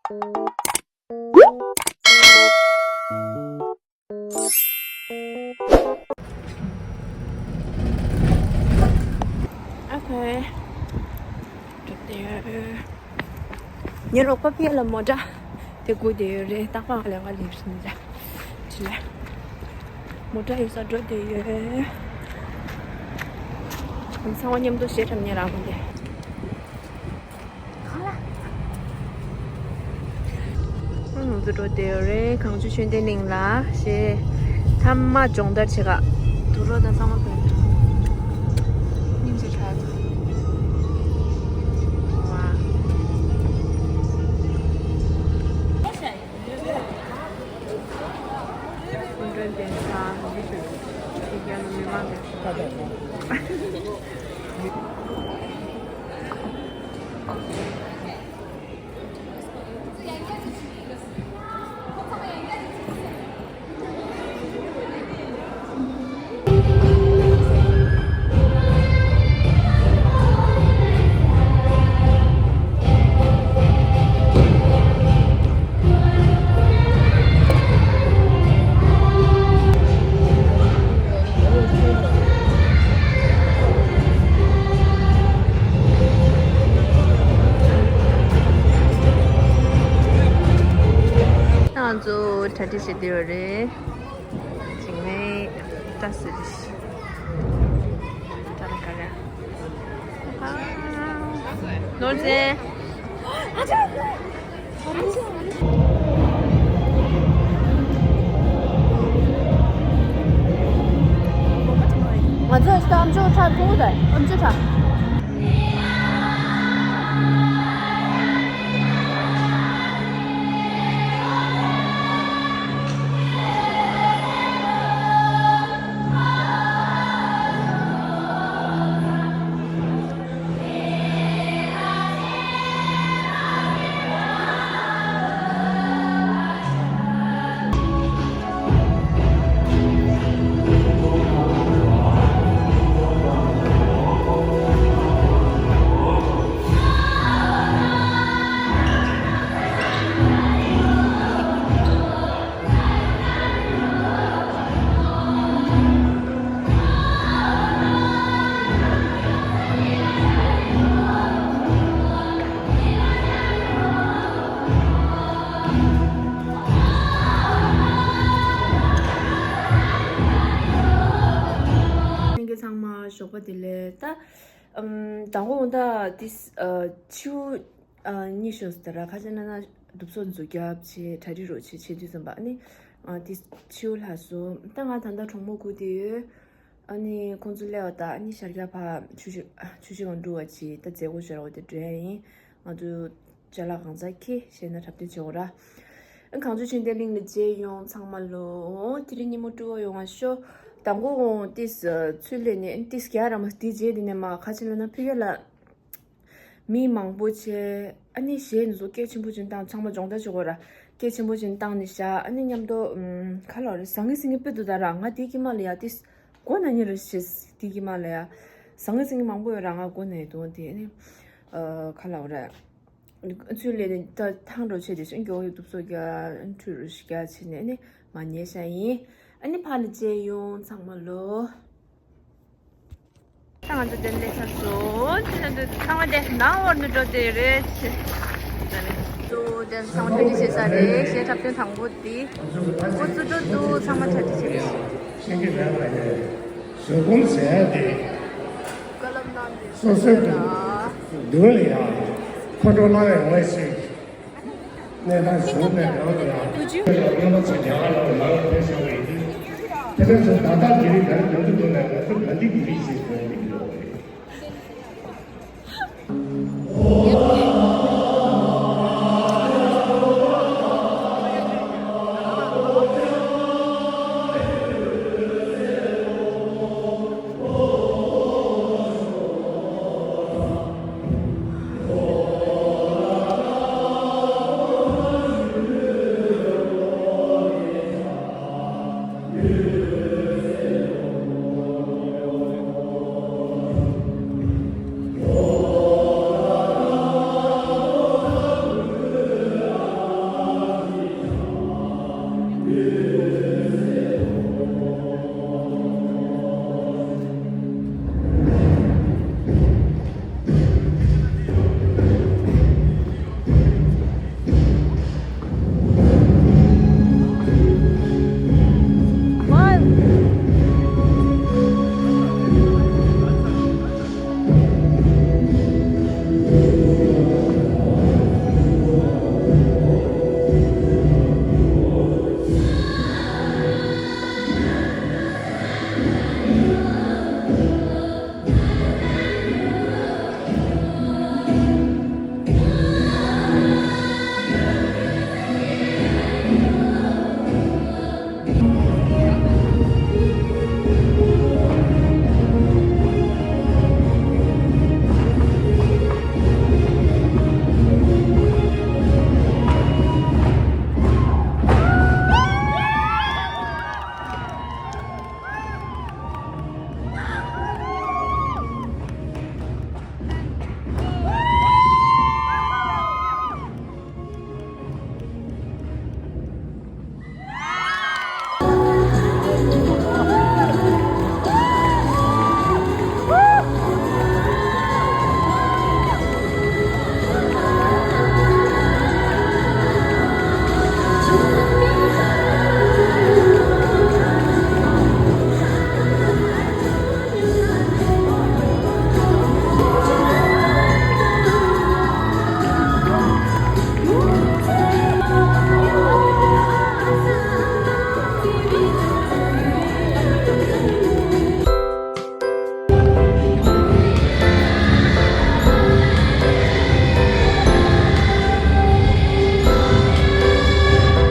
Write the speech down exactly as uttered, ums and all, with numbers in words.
ཨ་ཁེ། གྲུབ་བསྡད་ཡོད། ངའི་རོགས་པ་ཕི་ལ་མོ་ཊ་དེ་སྒུག་བསྡད་ཡོད་རེད། རྟག་པར་ལས་ཀ་ལས་རིམ་ལ་ཅི་ལ་མོ་ཊ་ཡོད་ས་འགྲོ་བསྡད་ཡོད། ཚང་མ་མཉམ་དུ་གཞས་འཁྲབ་ཉན་རག་མ་བསྡད། ང་ཚོ་འགྲོ་བསྡད་ཡོད་རེད། གངས་ལྗོངས་ཆོས་ལྡན་གླིང་ལ་གཞས་མཐའ་མ་སྦྱོང་བརྡར་བྱེད་ག་དུག་སྦྲུལ་དང་ཚང་མ་བོད་སྙིང་རྗེ་དྲག་ཚོ། ཝ། སྐུ་མགྲོན་གདན་ས་ཞིག་རྒྱ་ནང་མི་མང་གདན་ས། ང་ཚོ་གྲ་སྒྲིག་བྱེད་དུས་རེད། འཇིགས་མེད་བཀྲ་ཤིས་རེད། ཏྲ་ལ་ཀ་ར། ནོར་རྫས། ང་ཚོས་ཨམ་ཅོག་ཁྲ་ཐུང་དང་ཨམ་ཅོག་ཁྲ། ལྷན་རྒྱས་ཚང་མ་ཞོགས་པ་བདེ་ལེགས། ད་ཨམ་དང་པོ་ད་ཏིས་ཨ་ཆུ་ཨ་གཉིས་ཤོག་ཟེར་ར། ཁ་ཆེ་ན་ན་འདུག་སོ་འཛུགས་རྒྱབ་ཆེ་གྲ་སྒྲིག་རོགས་ཆེ་ཆེ་དུས་ཙམ་པ་ཨ་ནི་ཨ་ཏིས་ཆུ་ལྷ་སོ། ད་ང་ད་ལྟ་གྲོང་མོ་སྒུག་བསྡད་ཡོད། ཨ་ནི་ཁོང་ཚོ་སླེབས་པ་དང་ཨ་ནི་ཤར་རྒྱག་ཕ་ཆུ་ཤིག་ཆུ་ཤིག་གང་འགྲོ་བ་ཅི་ད་མཛད་སྒོ་ཞོར་བ་དེ་འགྲོ་ཡ་ཡིན། ང་ཚོ་ཅ་ལག་གང་ཚ་ཁྱེར་བྱས་ན་འཁྲབ་སྟོན་བྱེད་འོ་ར། ཨ་གངས་ལྗོངས་ཆོས་ལྡན་གླིང་ལ་མཇལ་ཡོང་ཚང་མ་ལོ། དེ་རིང་ཉིན་མོ་སྤྲོ་བོ་ཡོང་བ་ཤོག་དང་པོ་ཏིས་ཚུར་སླེབས་ནས་ཏིས་རྒྱ་ར་མ་དེ་རྗེས་དེ་ནས་མ་ཁ་ཆེ་ལ་ན་ཕི་ག་ལ། མི་མང་པོ་བྱས། ཨ་ནི་གཞས་འདི་ཚོ་སྐད་ཆེན་པོ་ཅིག་བཏང་། ཚང་མ་སྦྱོང་བརྡར་བྱེད་དགོས་ར། སྐད་ཆེན་པོ་ཅིག་བཏང་ནས་བཞག་ཨ་ནི་མཉམ་དུ་ཨམ་ག་ལ་རེད། ཟང་ངེ་ཟིང་ངེ་དཔེ་འདུག་ད་ར། ང་དེའི་དཀྱིལ་མ་ལ་ཡ་ཏིས་མགོ་ན་ཉེ་རུ་ཞེས་དེའི་དཀྱིལ་མ་ལ་ཡ་ཟང་ངེ་ཟིང་ངེ་མང་པོ་ཡོད་ར། ང་མགོ་ན་ཡི་དོན་དེ་ཨ་ནི་ཨ་ག་ལ་རེད། ཚུར་སླེབས་ནས་ད་ཐང་འགྲོ་བྱས་དེ་ཤིང་མགྱོགས་ཡོད་འདུག་སོ་རྒྱ་འཕྲུལ་རུ་ཞིག་རྒྱ་བྱས་ནས་ཨ་ནི་མ་ཉལ་བྱ་ཡིན། ཨ་ནི་ཕར་ནས་མཇལ་ཡོང་ཚང་མ་ལོ། ད་ང་ཚོ་དེ་ནས་ཚར་སོང་། དེ་ནས་འདི་ཚང་མ་དེ་ནང་བར་ནས་འགྲོ་དེ་རེད། ཚོ་དེ་ཚང་མ་གྲ་སྒྲིག་བྱས་ཚར་རེད། གཞས་འཁྲབ་སྟོན་དང་པོ་འདི་ཁོ་ཚོ་འགྲོ་འདུག་ཚང་མ་གྲ་སྒྲིག་བྱས་རེད། ཤེས་ཀྱི་མེད་པ་ཡིན། བཟོད་སྒོམ་ཟེར་ཡ་དེ་བཀའ་སློབ་གནང་དེ་སོ་སོའི་མདུན་ལ་ཡང་ཁོ་འགྲོ་གནང་ཡོང་བ་ཞིག་གནས་སྟངས་བྱུང་མེད་རང་ལ་ཡང་། དེ་ལ་སྔོན་མ་ཚོ་རྒྱ་གར་ལ་ལ་ལ་ཕེབས་བཞག་པ་ཡིན་དུས། དེ་འདྲ་ཚོ་ད་ལྟ་དེ་རིང་ད་རིང་ང་ཚོ་འགྲོ་ནས་ང་ཚོ་ག་འདི་གི་རིགས་ཤིག་དགོས་ཀྱི་ཡོད་རེད།